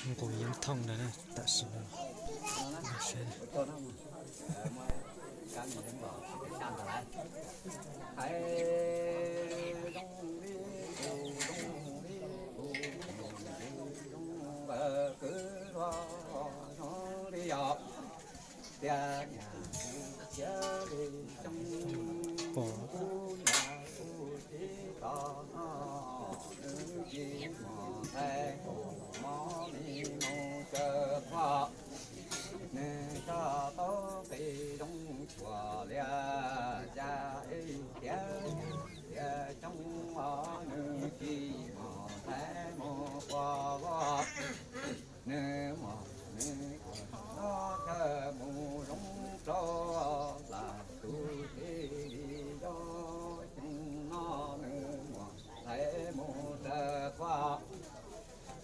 Nqus yeeb thooj ntawd na, tam sim no. Nws coj tau qis zoov tshuam lias cas ib tiav tiav coob os, nws tsis mos hlais mus ua luaj. Nws mos nws ua no chaw mus zoo rau lam tus txiv li yog xyoo no nws mos hlais mus raws qhua.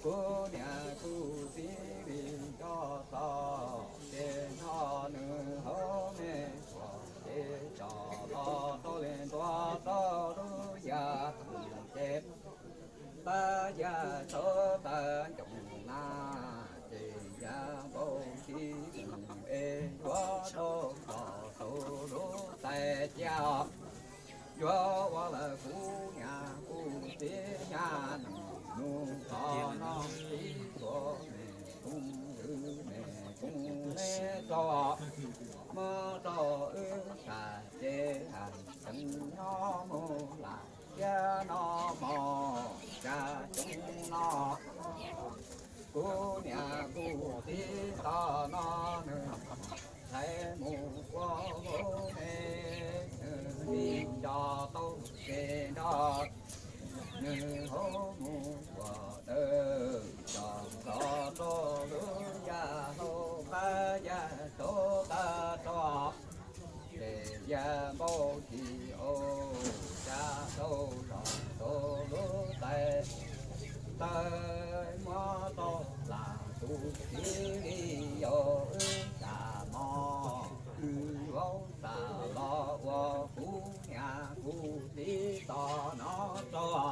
Kuv niam kuv txiv li coj tau ces nrho nws hauv me suam ces tsom los rau li ntua rau lub yas ces pab yas tau pab ncoom na ces yas npau tsis mus es yuav rau tsom tau lub tais cia. Yuav ua lawm kuv niam kuv txiv nyab nus nus qhov no tib tuam me koob wb me koob neb rau muab rau wb tas ces hais tseem nyob mus lam thiab no mos cas coob no. Kuv niam kuv txiv tom no nws hlais mus ua hauv me, nws li nco tau ces nrog nws hauv mus ua dawb tsom nrho rau lub yas hlau qab yas tau qab rau ces yas npau tsis ua cas tau los rau lub tais taw muab tau lam tus txiv li yog wb tas mos wb vaub tas los ua kuv niam kuv txiv tom no rau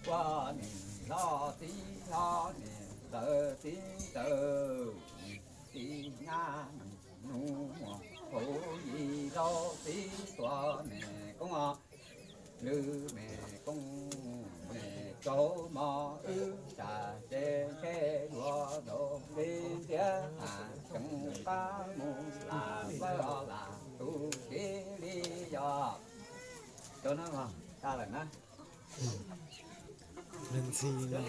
ua niam hlob txiv hlob niam ntxawm txiv ntxawm txiv nyab nus muag hauv yim zaug txiv tuam me koob lwm me koob me tsaug mos wb tas ces ntshe yuav ntaus li ntxiab tas tseem qab mus lam lawm lam tus txiv li yog. Rau na, tas lawm na. Ntxhi no.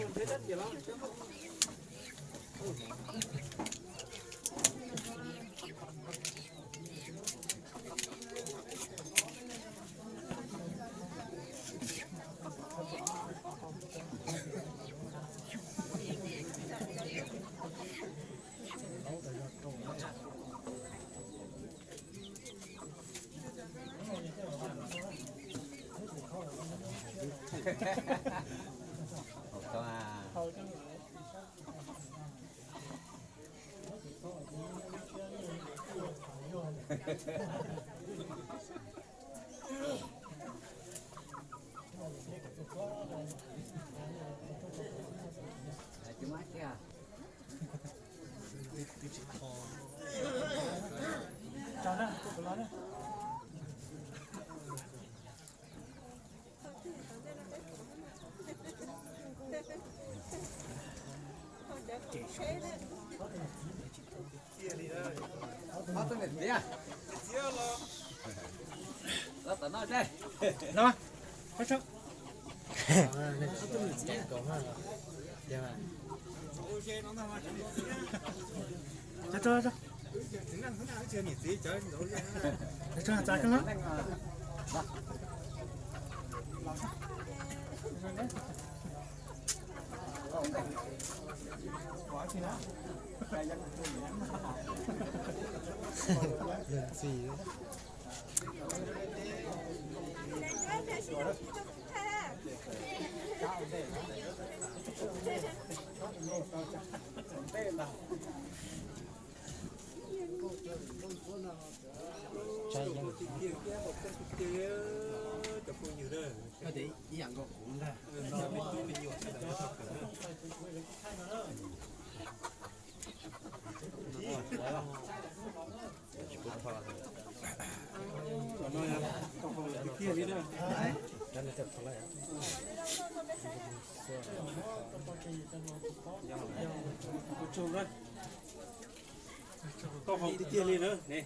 Tau hau tiag tiag li na ne.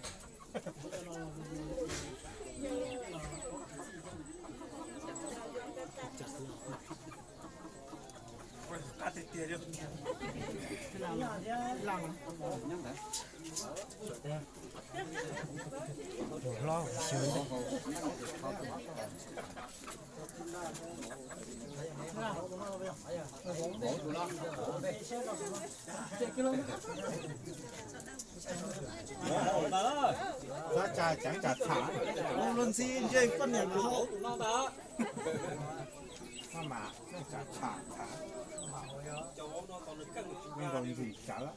Qab tiag tiag li. Xav cas ceev cas tham, luag ntxhi ntshe koj niam lawv hau. Maj mam ceev cas tham tham, nkaus ntxim cas lawm.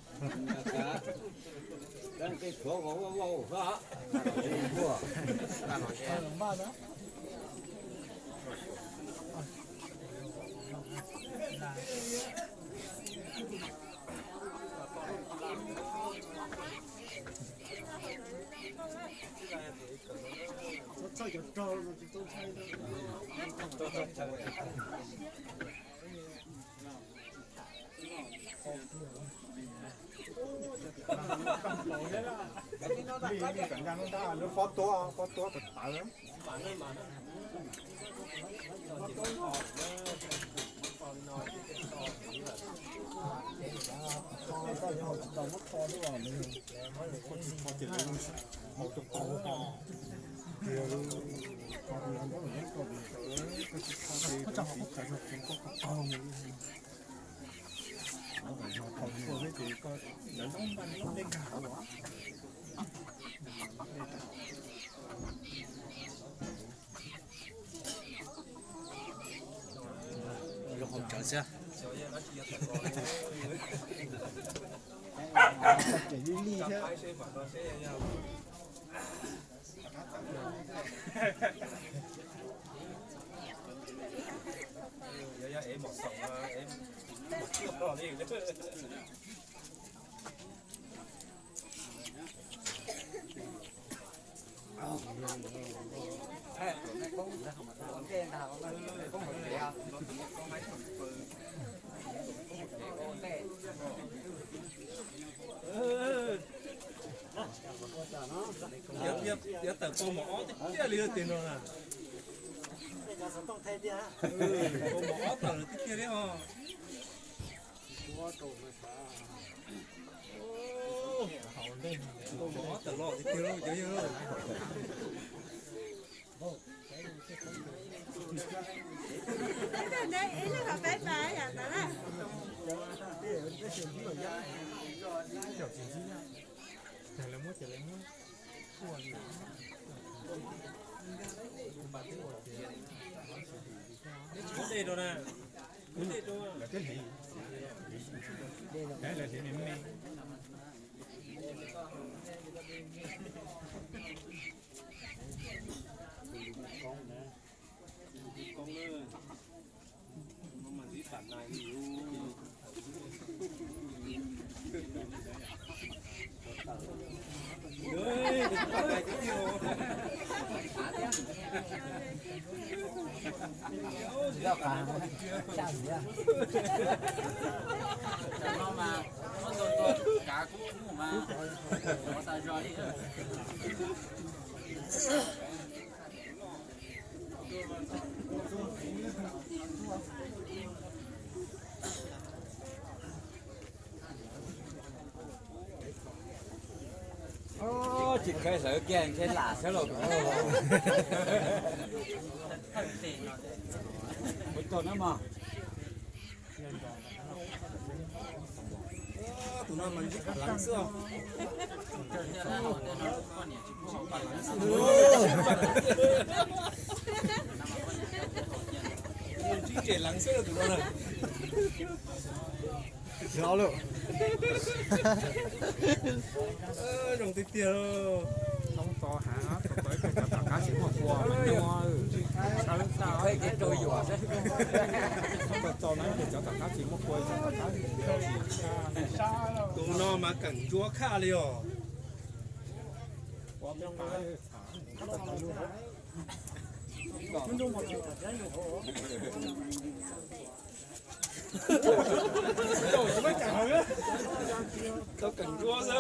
Phó tuab, phó tuab tawv tawv. Zoo hauv tsawv xwb. Yuav tawm pau mos ob tiag tiag li tiag no na. Pau mos ob tawm lawm tiag tiag li os. Pau mos ob tawm los tiag tiag li cov yawg. Lawv muab dej rau na. Muab dej rau. Tsis kheev hlawv kiag, kheev lam xwb los kuv. Ua tsaug na mog. Tus no mas ntsib pam leev xwb os. Ntsib ntses leev xwb tus no na. Los lawm. Zoo tiag tiag. Thoob tau hav, thoob tau ib pliag cov tom qab tsis muaj kua mas nyuaj. Thoob tau na, ib pliag cov tom qab tsis muaj kua, cov tom qab. Tus no mas keem ntsuab khaj li os. Ua peb pab. Tau kawm nruab xwb.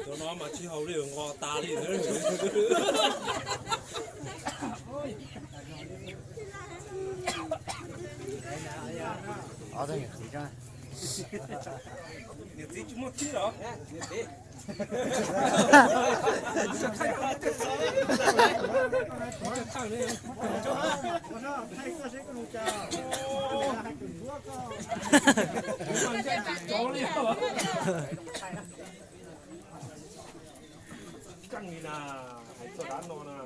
Cov no mas tsis haus li, nqos tas li. Niam txiv tsis muaj txib los? Keej li na, hais txog dab no na.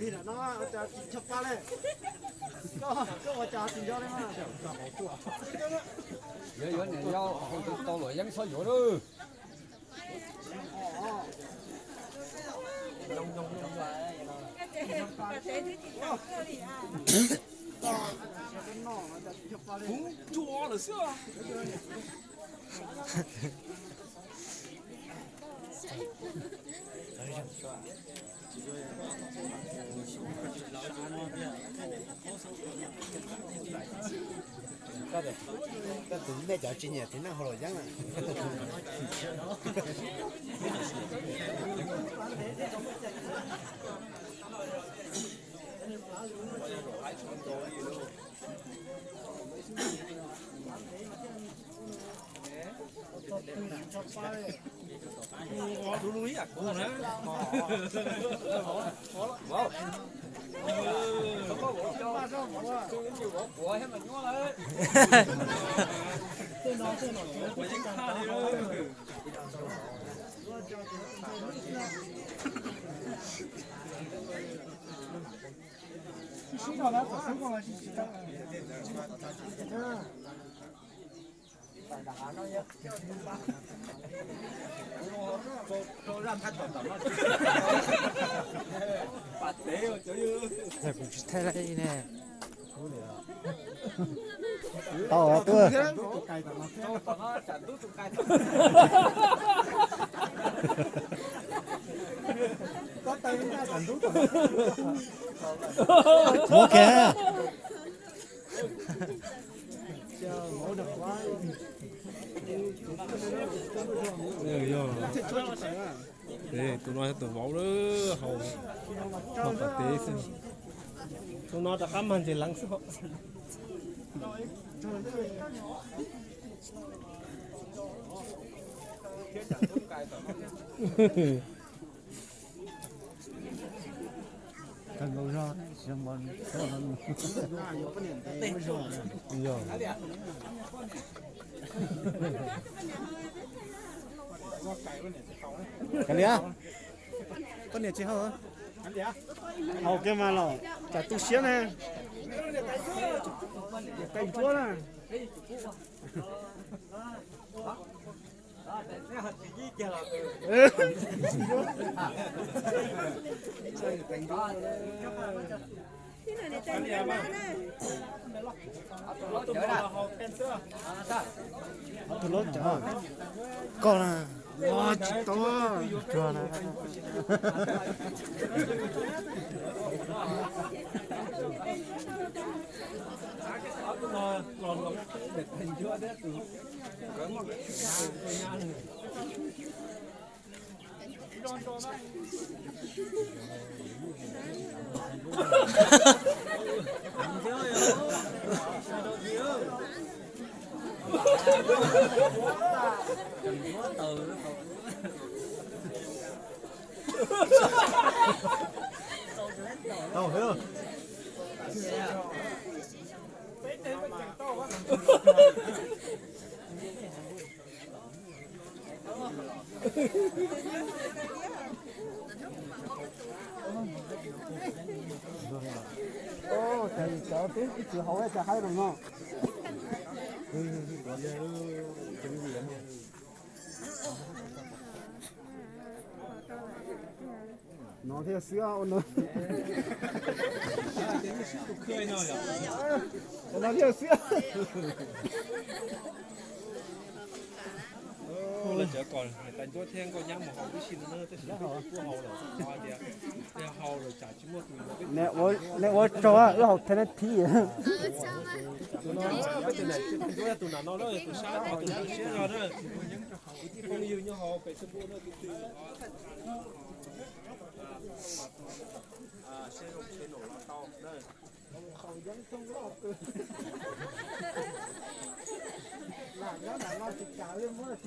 Tig lam no ua cas tsis nco pa li? Koj ua cas tsis nco li mas? Yuav yuav niam yau hauv tau luam yeeb txhob yuav lawm. Kuv ntsuas lawm xwb. Koj tus nej cov tsis nyiam txiv neej hauv luam yeeb na. Kuv tsis thaij li ne. Tau tuaj. Muab kiag. Tus no yog tus vauv lawm, haus, haus pas tev xwb. Tus no rov qab mag ntses leev xwb. Kav liam, koj niam tsis haus? Haus kiag mas los tsam tu siab ne. Niam tais ntsuab na. Tus laub cawv koj na. Tsis tau. Cov tub ib txwv haus cas haib zoo no. No thiaj xwb no. No thiaj xwb. Lawv cov kom tais ntuab thiab nkauj nyab mus haus tib si no na, tab sis peb kuj haus lawm, tias haus lawm tsam tsis muaj tus. Nej ua tsaug, wb haus tag nab thib. Tus no, tus no, tus no, tus sab, tus siab zog na. Kwv tij phooj ywg nyob hauv pem xab npua na, tus twg siab zoo tsheb num los tau na. Lam nyob nram no tsis kam li muab